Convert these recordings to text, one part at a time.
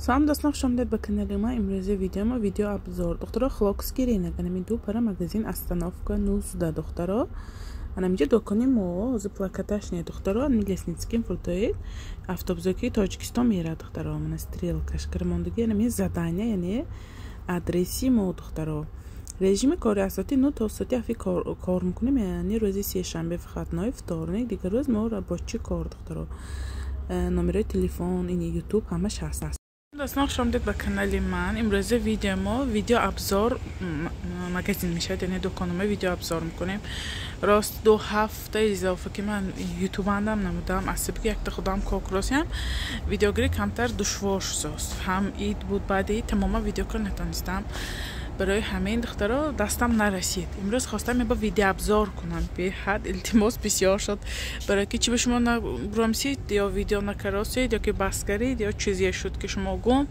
Салом дӯстон, хуш омадед ба канали ма. Имрӯзи видео ма видео обзор. Духтаро, Хлокский рынок, анами ду пара магазин, остановка 19, духтаро. Анамиҷа докони мо, ҳозир плакаташ не, духтаро, анами Лесницкий фуртоид, автобусоки Тоҷикистон мерад, духтаро, мана стрелкаш карамондагӣ, анами задания, яъне адреси мо, духтаро. Режими кори аз соати 9 то соати 7 кор мекунем, яъне рӯзи сешанбе выходной, вторник, дигар рӯз мо рабочий кор, духтаро. Номерои телефон, ини ютуб ҳамаш ҳаст. Дӯстон, хуш омадед ба канали ман. Имрӯза видео мо видео обзор магазин мешавад, яъне дуконома видео обзор мекунем. Рост 2 ҳафта изофа ки ман ютубандам намудам, аз сабаби якта худам кокросиам, видеогирӣ камтар душвор шудост. Ҳам ид буд, баъди ид тамоман видео кор натонистам. Барои ҳамин, духтаро, дастам нарасид. Имрӯз хостам ба видеообзор кунам. Беҳад илтимос бисёр шуд, барои ки чи ба шумо набурамсид ё видео накаросед, ё ки бас карид, ё чизе шуд ки шумо гум.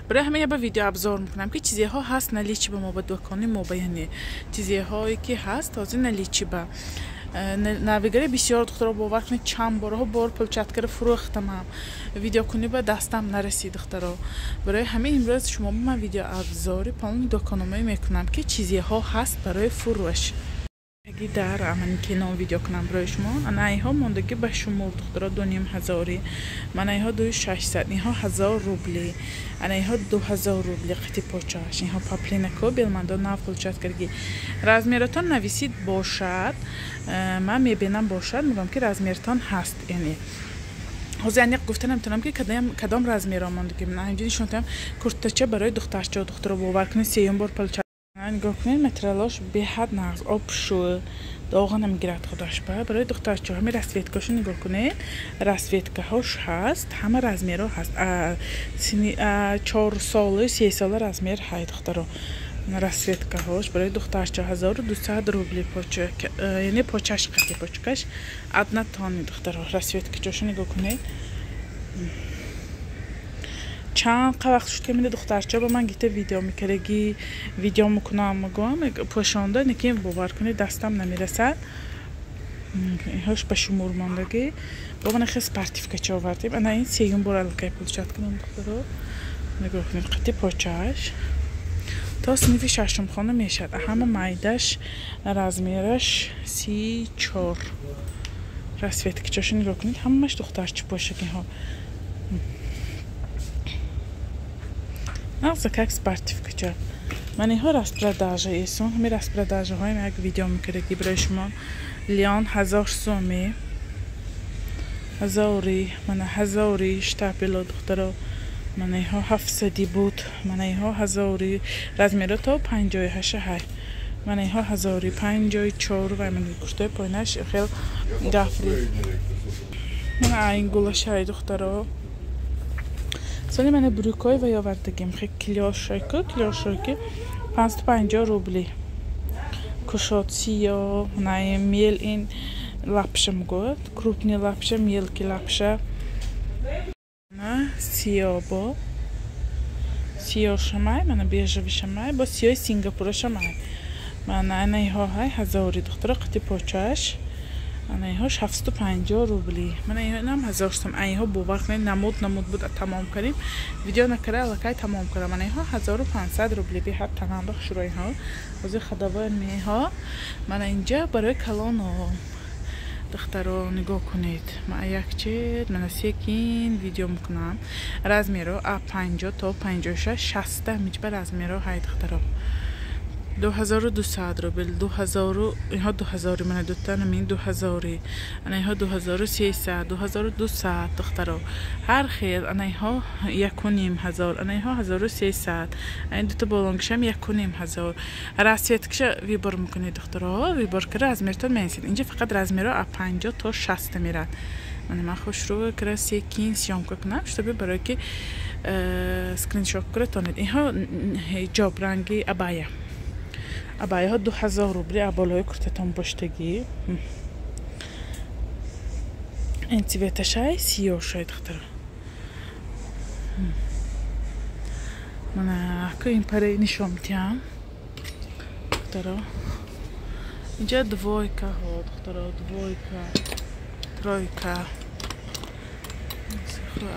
Барои ҳамин ба видеообзор мекунам, ки чизеҳо ҳаст наличии ба мо, ба дукони мо, ба яъне чизеҳое ки ҳаст ҳозир наличии ба навигари бисёр. Духтаро, бовар кунед, чанд борҳо бор пулчаткара фурӯхтамам, видеокунӣ ба дастам нарасид, духтаро. Барои ҳамин имрӯз шумо ман видеообзори полный докономаӣ мекунам, ки чизеҳо ҳаст барои фурӯш. Аги дар амани кино видео кунам барои шумо. Ана иҳо мондагӣ ба шумор, духтаро, 2500-и, мана иҳо 2600, иҳо 1000 рубли, ана иҳо 2000 рубли қити почааш. Иҳо поплинако белмандо нав пулчаткарги. Размеротон нависид бошад, ман мебинам, бошад, мегӯям ки размертон ҳаст. Яъне ҳозир аниқ гуфта наметавонам, ки кадом размеро мондагӣ. Инҷо нишон додам куртача барои духтарча. Духтаро, бовар кунед, сеюм бор пулча. Нигоҳ кунед, материалош беҳад нағз, об шу доға намегирад худаш ба. Барои духтарчаҳо ҳами расцветкаҳошо нигоҳ кунед, расцветкаҳош ҳаст, ҳама размерҳо ҳаст. 4 солу 3 сола размер ҳай, духтаро. Расцветкаҳош барои духтарча 1200 рубли, поча, яъне почаш қати почкаш однотонный. Духтаро, расцветкачошо нигоҳ кунед. Чанд қа вақт шуд ки мина духтарча ба ман гита видео мекардагӣ, видео мекунам, мегӯям, пӯшонда, лекин бовар кунед, дастам намерасад. Инҳош ба шумор мондагӣ. Бо мана хел спортивкача овардем. Ана ин сеюм бор аллакай получать кунам, духтаро, нигоҳ кунед, қати почааш то синфи шашумхона мешавад. Ҳама майдаш размераш 34. Расцветкачошо нигоҳ кунед, ҳамаш духтарчи пошагиҳо. Нағза как спортивкача. Ман инҳо распродажа эсон, ҳами распродажаҳоям як видео мекардагӣ барои шумо. Леон 1000 суми, ҳазори, мана ҳазори штапело, духтаро. Мана инҳо 700-и буд, мана инҳо ҳазори, размеро то 58 ҳай. Мана инҳо ҳазори 54 ва мана куртаи поинаш хел гафри. Мана айн гулашай, духтаро. Сони мана брюкой ва ёвардагим, хе клёшойку, клёшойки 550 рубли. Кушод сиё, мана мел, ин лапша мегӯяд, крупный лапша, мелкий лапша. Сиё бо сиё шамай, мана бежевый шамай, бо сиёи сингапура шамай. Мана ана иҳо ҳай ҳазори, духтаро, қити почааш. Ана иҳо 750 рубли. Мана инам 1000 сум. Аиҳо, бовар кунед, намуд намуд буд, тамом кардем. Видео накарда аллакай тамом кардам. Ана иҳо 1500 рубли, беҳад танандо хушро иҳо. Ҳозир ходовой меҳо. Мана инҷа барои калоно, духтаро, нигоҳ кунед. Ман якче мана секин видео мекунам. Размеро а 50 то 56, 60 миҷба размеро ҳай, духтаро. 2200 рубл, дуҳазору инҳо дуҳазори, мана дута намин дуҳазори, ана инҳо 2300, 2200, духтаро, ҳар хел. Ана инҳо 1500, ана инҳо 1300, ин дута болонгишам 1500. Расцветкаша выбор мекунед, духтаро, выбор кара размертон менисед. Инҷа фақат размеро а 50 то 60 мерад. Мана ман хушрӯ кара секин съёмка кунам, чтобы барое ки скриншот кара тонед. Инҳо ҳиҷоб ранги абая, абаяҳо 2000 рубли, аболои куртатон боштагӣ. Ин цветашай сиёшай, духтаро. Мана ку ин параи нишон медиҳам, духтаро. Инҷа двойкаҳо, духтаро, двойка, тройка,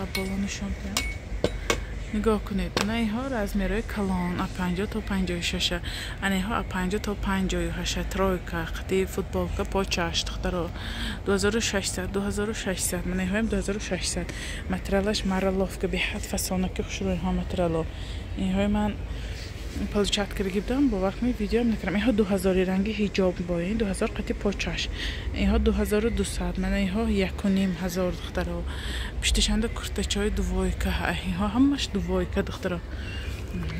аболо нишон диҳам. Нигоҳ кунед, ана инҳо размерҳои калон, а 50 то 56, ана инҳо а 50 то 58, тройка, қити футболка, почаш, духтаро. 2600, 2600, мана инҳоям 2600. Материалаш марловка, беҳад фасонаки хушрӯ инҳо материало. Инҳои ман получать кардаги будам, бовар кунед, видеоам накардам. Инҳо 2000 ранги ҳиҷоб бо ин 2000 қати почаш. Инҳо 2200, мана инҳо 1500, духтаро. Пушташанда куртачаҳои двойка, инҳо ҳамаш двойка, духтаро.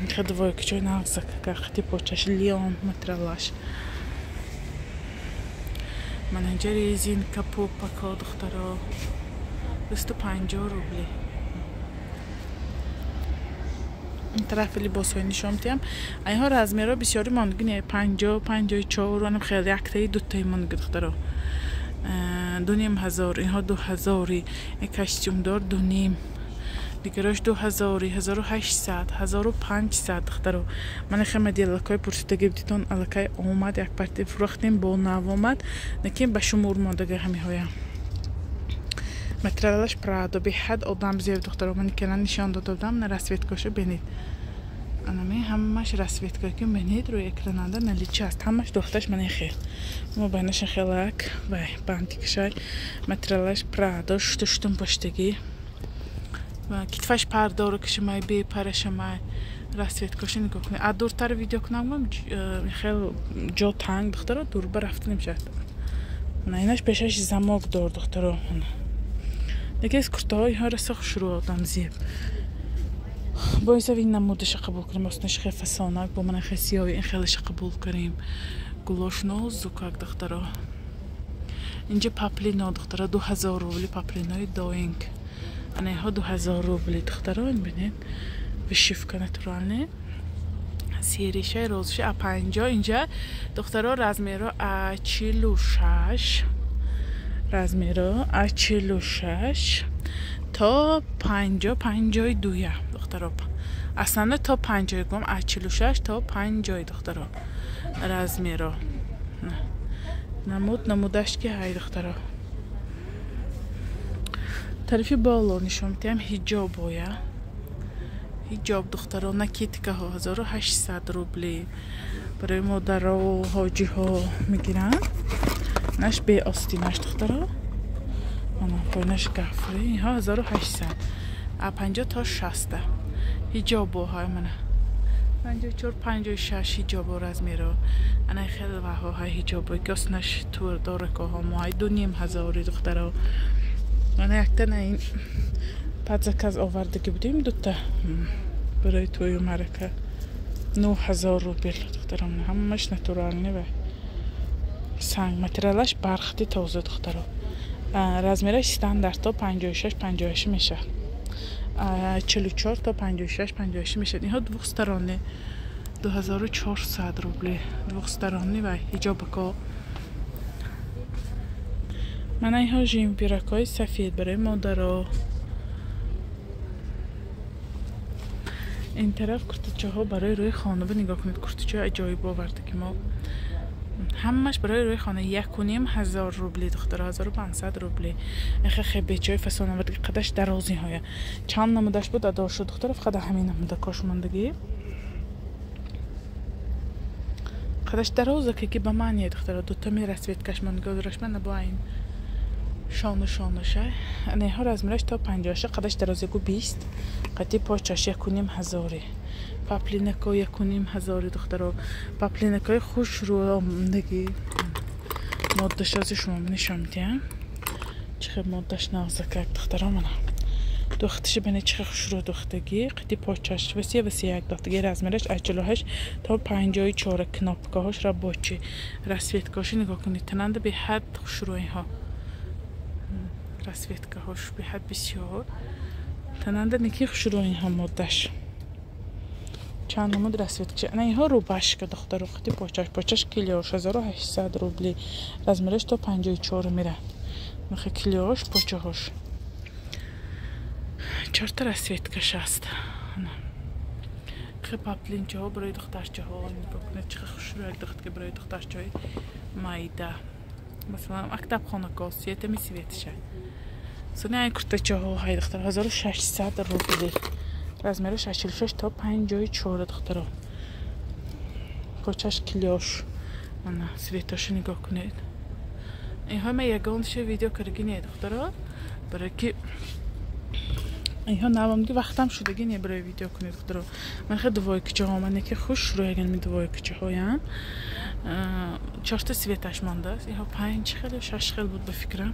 Инха двойкачои нағзака қати почаш, лион материалаш. Мана инҷа резинка попако, духтаро. 250 рубли. Ин тарафи либосҳои нишон медиҳам. Инҳо размерҳо бисёри мондагӣ не, 50, 54, анам хеле яктаи дутаи мондагӣ, духтаро. 2500, инҳо 2000, ин костюмдор 2,5, дигарош 2000, 1800, 1500, духтаро. Ман хе моделакҳои пурсидаги будитон аллакай омад, як партия фурӯхтем, бо нав омад, лекин ба шумор мондага ҳамиҳоя. Материалаш Прадо, беҳад одам зеб, духтаро. Ман кела нишон дода будам, на расцветкаша бинед. Анами ҳамаш расцветка ки бинед рӯи экрананда наличи аст. Ҳамаш духташ мана хел. Мо байнаша хелак вай бантикшай. Материалаш Прадо, шута шутум паштагӣ. Ва китфаш пардоро кишимай, бепарашамай. Расцветкаша нигоҳ кунед. А дуртар видео кунам, хел ҷо танг, духтаро, дур ба рафта намешавад. На инаш пешаш замок дор, духтаро. Яке аз куртаҳо инҳо раса хушрӯ одам зеб. Боиса ин намудаша қабул кунем, оснаш хе фасонак, бо мана хе сиёҳи ин хелаша қабул кунем. Гулош нозукак, духтаро. Инҷа паплино, духтаро, 2000 рубли паплинои доинг. Ана инҳо 2000 рубли, духтаро, ин бинед. Вышивка натуральная. Серишай розуши а 50 инҷа, духтаро, размеро а 46. Размеро а 46 то 50, 52, духтаро. Аслан то 50 гум, а 46 то 50, духтаро. Размеро. Намуд намудаш ки ҳай, духтаро. Тарафи боло нишон медиҳам ҳиҷобоя. Ҳиҷоб, духтаро, накидкаҳо 1800 рубли. Барои модаро, ҳоҷиҳо мегиранд. Наш бе остинаш, духтаро. Мана пойнаш гафри. Инҳо 1800. А 50 то 60. Ҳиҷобоҳо мана 54, 56 ҳиҷобо размеро. Ана хеле ваҳоҳои ҳиҷобо ки оснаш тур доракоҳо моҳай 2500, духтаро. Мана якта на ин под заказ овардаги будем дута барои тӯю марака 9000 рубл, духтаро. Ҳамаш натуральный ва санг, материалаш бархати тоза, духтаро. Размераш стандарт то 56, 58 мешавад. 44 то 56, 58 мешавад. Инҳо двухсторонний 2400 рубли. Двухсторонний ва ҳиҷобако. Мана инҳо жимпиракҳои сафед барои модаро. Ин тараф куртачаҳо барои рӯи хона. Нигоҳ кунед, куртачаҳои аҷоиб оварда ки мо. Ҳамаш барои рӯи хона 1500 рубли, духтаро, 1500 рубли. Эхе хебечои фасон оварда, қадаш дароз инҳоя. Чанд намудаш буд адо шуд, духтаро, фақат ҳамин намуда кош мондагӣ. Қадаш дароза ки ба ман е, духтаро, дута ми расцветкаш мондагӣ, рашма на бо ин шону шонуша. Инҳо размераш то 56, қадаш дароз 120, қати почаш 1500. Паплинако 1500, духтаро. Паплинакои хушрӯ омдагӣ. Моддашози шумо нишон медиҳам. Чӣ хел моддаш нағзакак, духтаро, мана. Духташи бинед чӣ хел хушрӯ духтагӣ, қити почаш васия васия як духтагӣ, размераш аз 48 то 54, кнопкаҳош рабочий. Расцветкаҳошо нигоҳ кунед, тананда беҳад хушрӯ инҳо. Расцветкаҳош беҳад бисёр. Тананда неки хушрӯ инҳо моддаш. Чанд намуд расцветка. Ана инҳо рубашка, духтаро, қити почаш, почаш килёш 1800 рубли. Размераш то 54 мера. Мехе килёш, почаҳош. Чорта расцветкаш аст. Хе паплинчаҳо барои духтарчаҳо нигоҳ кунед, чӣ хушрӯ як духтаки барои духтарчаҳои майда. Масалан, мактабхонако светами светиша. Сони ай куртачаҳо ҳай, духтар, 1600 рубли. Размераш аз 46 то 54, духтаро. Почаш клёш. Мана цветаша нигоҳ кунед. Инҳо ма ягонша видео кардаги не, духтаро. Барои ки инҳо навомди вақтам шудаги не барои видео кунед, духтаро. Ман хе двойкачаҳо мане ки хуш рӯяган ми двойкачаҳоям. Чорта цветаш мондааст. Инҳо 5 хел ё 6 хел буд ба фикрам.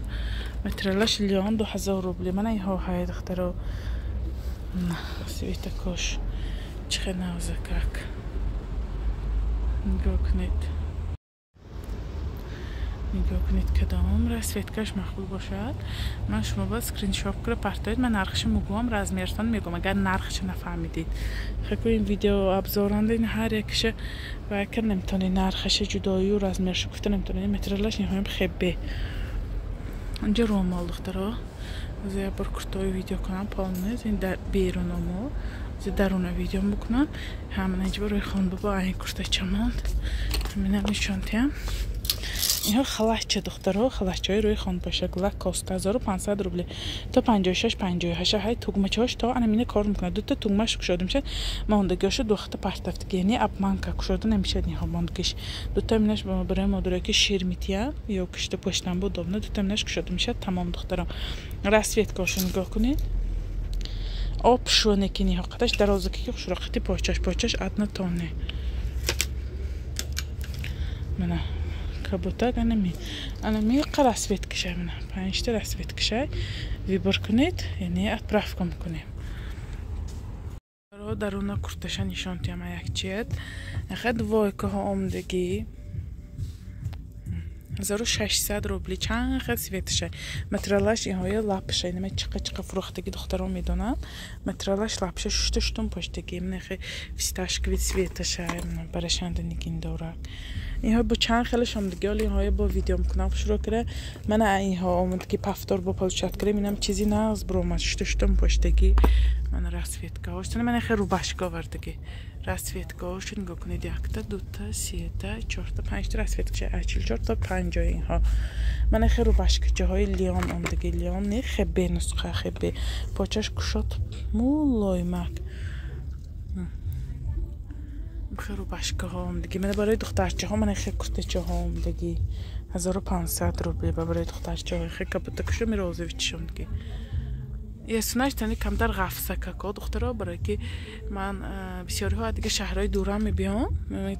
Материалаш лион 2000 рубли. Мана инҳо ҳай, духтаро. Цветакош чӣ хел навзакак. Нигоҳ кунед. Нигоҳ кунед, кадом расцветкаш мақбул бошад. Ман шумо ба скриншот кара партоед, ман нархша мегӯям, размертон мегӯям, агар нархша нафаҳмидед. Хаку ин видео обзоранда ин ҳар якша ва акар наметонед нархаша ҷудоию размерша гуфта наметонед. Материалаш ниҳоям хебе. Инҷа ромол, духтаро. Аз як бор куртои видео кунам, полный ин дар берунамо. Аз даруна видео мекунам. Ҳамана инҷа барои хонбаба айн куртача монд. Ҳамина нишон диҳам. Инҳо халатча, духтаро, халатчаҳои рӯи хонпошак Лакост 1500 рубли то 56 58 ҳай тугмачаҳош то анамина кор мекунад. Дута тугмаш кушода мешавад, мондагиҳошо духта партафтаги, яъне обманка кушода намешавад инҳо мондагиш. Дута минаш барои модарое ки шир метиҳанд ё кишта пӯштан бо удобно, дута минаш кушода мешавад, тамом, духтаро. Расцветкаҳошо нигоҳ кунед. Об шуне ки ниҳо қадаш дарозаки ки хушроқати почаш, почаш однотонне. Мана каботак анами. Анами қа расцветкаша, мана 5 та расцветкаша выбор кунед, яъне отправка мекунем. Даруна курташа нишон диҳам якчият. Хе двойкаҳо омдагӣ 1600 рубли, чанд хел цветаша. Материалаш инҳоя лапша, инама чиқа чиқа фурӯхтаги духтаро медонанд. Материалаш лапша, шушта шутум поштаги, мана хе фисташковый цветаша, барашанда нигин дорад. Инҳо бо чанд хелаш омдагӣ, оли инҳоя бо видео мекунам хушро кара. Мана инҳо омадги повтор бо получать кардем, инам чизи нағз биромад, шушта шутум поштаги. Мана расцветкаҳош, мана хе рубашка овардагӣ. Расцветкаҳошо нигоҳ кунед, якта, дута, сета, чорта, панҷта расцветкаша, аз 44 то 50 инҳо. Мана хе рубашкачаҳои лион омдагӣ, лион не хебе нусха хебе. Почаш кушод мулоимак. Хе рубашкаҳо омдагӣ. Мана барои духтарчаҳо мана хе куртачаҳо омдагӣ. 1500 рубли барои духтарчаҳо. Хе капотакшо мирозовичиш омдагӣ. Ясунаш тани камтар ғафсакако, духтаро, барои ки ман бисёриҳо аз дига шаҳрҳои дурам мебиён,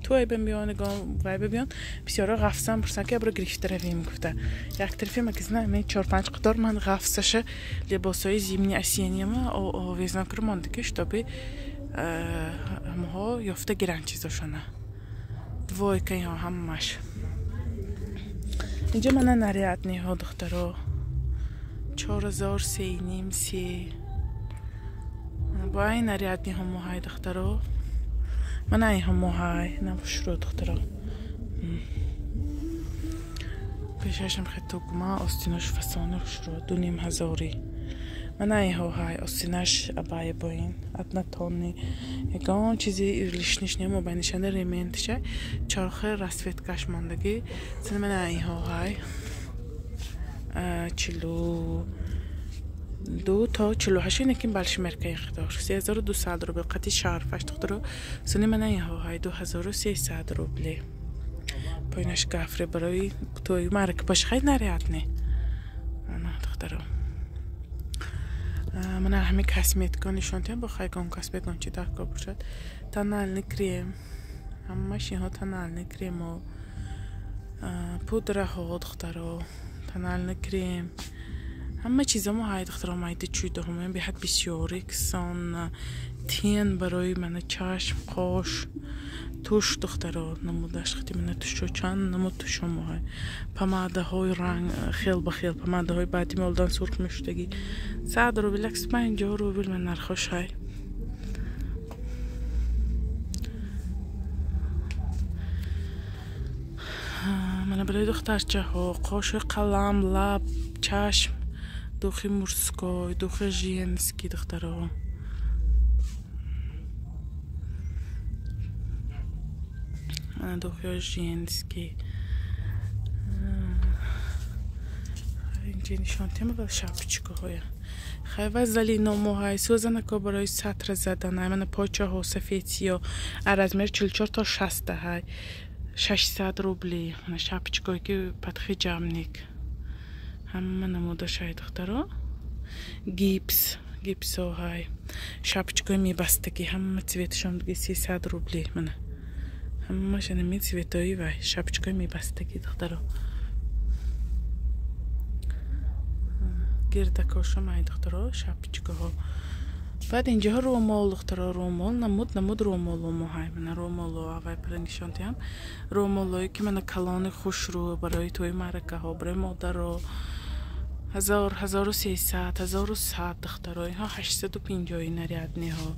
туай бимбиён, вай бибиён, бисёриҳо ғафсам пурсанд ки ябро гирифта равем гуфта. Як тарафи магазина мен 4-5 қатор ман ғафсаша либосҳои зимний осеннийма овезон кара монда ки чтобы ҳамаҳо ёфта гиранд чизошона. Двойка инҳо ҳамаш. Инҷа мана нарядныйҳо, духтаро. 4000, 3,5, 3. Бо ин нарядныйҳо моҳай, духтаро. Мана инҳо моҳай, набошро, духтаро. Пешашам хе тугма, остинаш фасони хушро, 2,5 ҳазори. Мана инҳо ҳай, остинаш абая бо ин, однотонный. Ягон чизи лишниш не, мобайнишанда рементша, чорхе расцветкаш мондагӣ. Сина мана инҳо ҳай. 42 то 48, инакин балшмерка ин хидор. 3200 рубл қати шарфаш, духтаро. Суни мана инҳо ҳай 2300 рубли. Поинаш гафре барои тӯю марака боши хай нарядный. Ана, духтаро. Мана ҳами косметика нишон диҳам, бо хайгон косметикон чи даркор бошад. Тональный крем. Ҳамаш инҳо тональный кремо. Пудраҳо, духтаро. Тональный крем. Ҳама чизамо ҳай, духтаро, майда чӯйдаҳо беҳад бисёри кисон тен барои мана чашм, қош, туш, духтаро, намудаш хати мана тушо чанд намуд тушомо ҳай. Помадаҳои ранг хел ба хел, помадаҳои баъди молдан сурх мешудагӣ. 100 рубл, 150 рубл ман нархош ҳай. Мана барои духтарчаҳо қошу қалам, лаб, чашм, духи мужской, духи женский, духтаро. Мана духиҳои женский. Инҷа нишон тема ва шапочкаҳоя. Хай вазалиномоҳай, сӯзанако барои сатра заданай, мана почаҳо сафед сиё, а размер 44 то 60 ҳай. 600 рубли. Мана шапочкое ки подхиджабник. Ҳама намудашай, духтаро. Гипс, гипсоҳай. Шапочкаи мебастагӣ, ҳама цветашон диги 300 рубли. Мана. Ҳамааш анами цветои вай, шапочкаи мебастагӣ, духтаро. Гирдакошам ай, духтаро, шапочкаҳо. Баъд инҷоҳо рӯмол, духтаро, рӯмол, намуд намуд рӯмоло ҳай. Мана рӯмоло аввай пара нишон диҳам. Рӯмолое ки мана калони хушрӯ барои тӯи маъракаҳо, барои модаро. 1000, 1300, 1100, духтаро. Инҳо 850 нарядниҳо.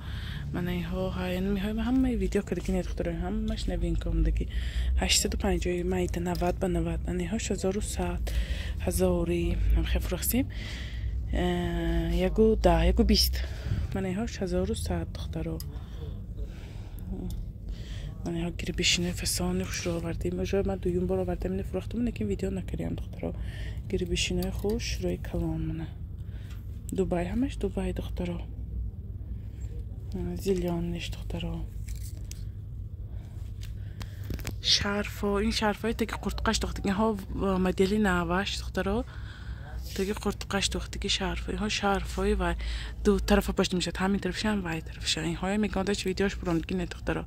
Мана инҳо ҳай, инҳо ҳамаи видео кардагӣ не, духтаро, ҳамаш новинка омдагӣ. 850 майда 90 ба 90. Ана инҳо 1100, ҳазори ҳам хел фурӯхтем. 1-10, 1-20. Мана инҳо 1100, духтаро. Мана инҳо гирбишинои фасони хушро овардем. Ожо ман дуюм бор овардам, ина фурӯхтам, лекин видео накардем, духтаро. Гирбишинои хушрӯи калон мана. Дубай, ҳамаш Дубай, духтаро. Зелёниш, духтаро. Шарфо, ин шарфҳои таги қуртқаш духтаги, инҳо модели наваш, духтаро. Таги қуртқаш духтаги шарф. Инҳо шарфҳои вай ду тарафа пошта мешавад, ҳамин тарафшам вай тарафша. Инҳоя мегӯянд, видеош буромдги не, духтаро.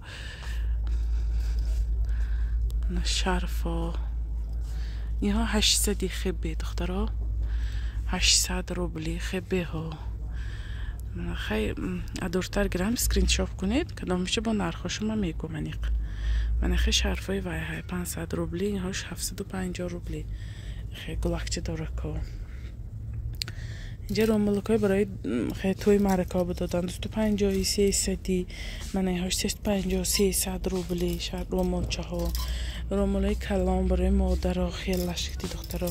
Шарфо. Инҳо 800 хебе, духтаро. 800 рубли хебеҳо. Хай адуртар гирам, скриншот кунед, кадомиша бо нархошо ман мегӯм аниқ. Мана хе шарфҳои вай ҳай 500 рубли, инҳо 750 рубли. Хе гулакча дорако. Инҷа рӯмолакҳои барои хе тӯи маъракаҳо додан 250, 300, мана инҳо 350, 300 рубли рӯмолчаҳо. Рӯмолҳои калон барои модаро, хел лашкти, духтаро.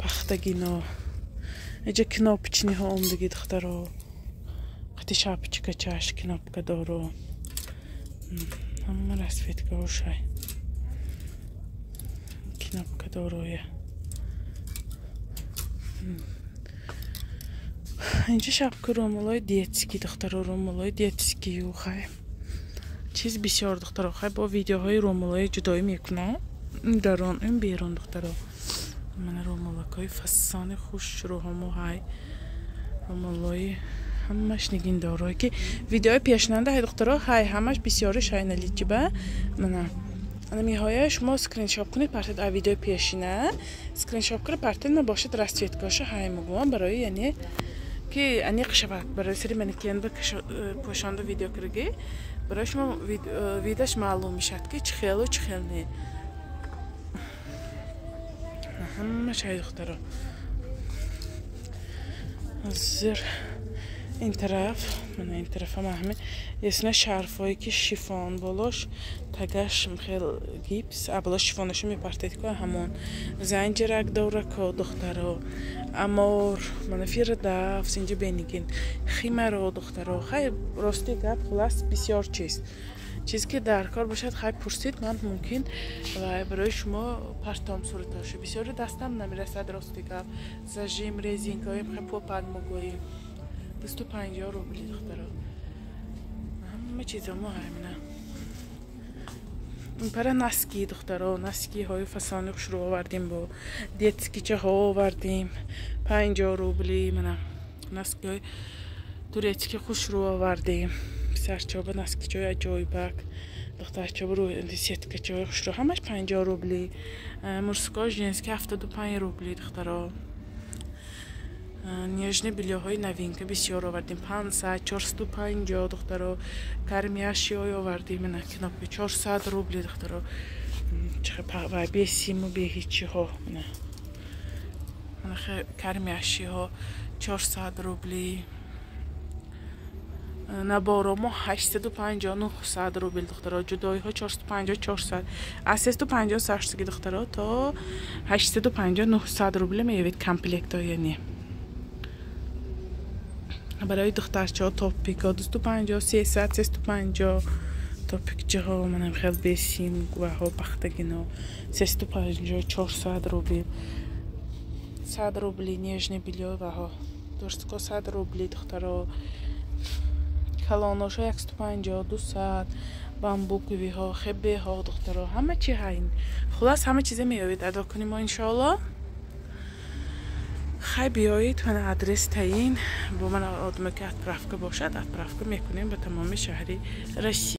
Пахтагино. Инҷа кнопочниҳо омдагӣ, духтаро. Қати шапочка чаш кнопка доро. Ҳама расцветкаҳо шай. Кнопка дороя. Инҷа шапка рӯмолҳои детский, духтаро, рӯмолҳои детскию хай. Чиз бисёр, духтаро, хай бо видеоҳои рӯмолҳои ҷудоӣ мекунам. Ин дарон, ин берун, духтаро. Мана рӯмолакҳои фасони хушрӯҳамо ҳай. Рӯмолҳои ҳамаш нигиндорое ки видеои пешнанда ҳай, духтаро, ҳай ҳамаш бисёриш ҳай налиҷиба. Мана анамиҳоя шумо скриншот кунед, партед а видеои пешина. Скриншот кунед, партед, ма бошад расцветкаша ҳай мегӯям барои яъне ки аниқ шавад. Барои сари манекен ба пӯшонда видео кардагӣ, барои шумо видаш маълум мешавад ки чӣ хелу чӣ хел не. Ҳамаш ҳай, духтаро. Зир ин тараф, мана ин тарафа ҳама ясна шарфҳое ки шифон болош, тагаш хел гипс, а болош шифонашу мепартед ку ҳамон. Занҷирак дорако, духтаро. Амор, мана фирдавс, инҷа бенигин. Химаро, духтаро. Хай рости гап, хулас бисёр чиз. Чиз ки дар кор бошад, хай пурсид, ман мумкин ва барои шумо партом суратошу. Бисёри дастам намерасад, рости гап. Зажим, резинкаҳои хай попад мегӯем. 250 рубли, духтаро. Ҳама чизо мо ҳамина. Ин пара носки, духтаро, носкиҳои фасони хушрӯ овардем, бо детскичаҳо овардем. 50 рубли, мана носкиҳои турецки хушрӯ овардем. Писарчаҳо носкичаҳои аҷоибак, духтарчаҳо сеткачаҳои хушрӯ, ҳамаш 50 рубли. Мужской, женский 75 рубли, духтаро. Нежный бельёҳои новинка бисёр овардем. 500, 450, духтаро. Кармияшиҳое овардем, мана кнопка 400 рубли, духтаро. Вай бесиму беҳичиҳо. Мана. Мана кармияшиҳо 400 рубли. Наборо мо 850, 900 рубл, духтаро. Ҷудоиҳо 450, 400. Аз 350 саршудагӣ, духтаро, то 850, 900 рубл меёвед комплектҳо, яъне. Барои духтарчаҳо топикҳо 250, 300, 350. Топикчаҳо манам хел бесим ваҳо пахтагино 350, 400 рубл. 100 рубли нижнее бельё ваҳо, дурстко 100 рубли, духтаро. Калоношо 150, 200, бамбуковый ҳо, хебеҳо, духтаро, ҳама чи ҳайн. Хулас, ҳама чизе меёбед дар докони мо, иншоалло. Хай, биёед, мана адрес таин бо ман. Одаме ки отправка бошад, отправка мекунем ба тамоми шаҳри Россия.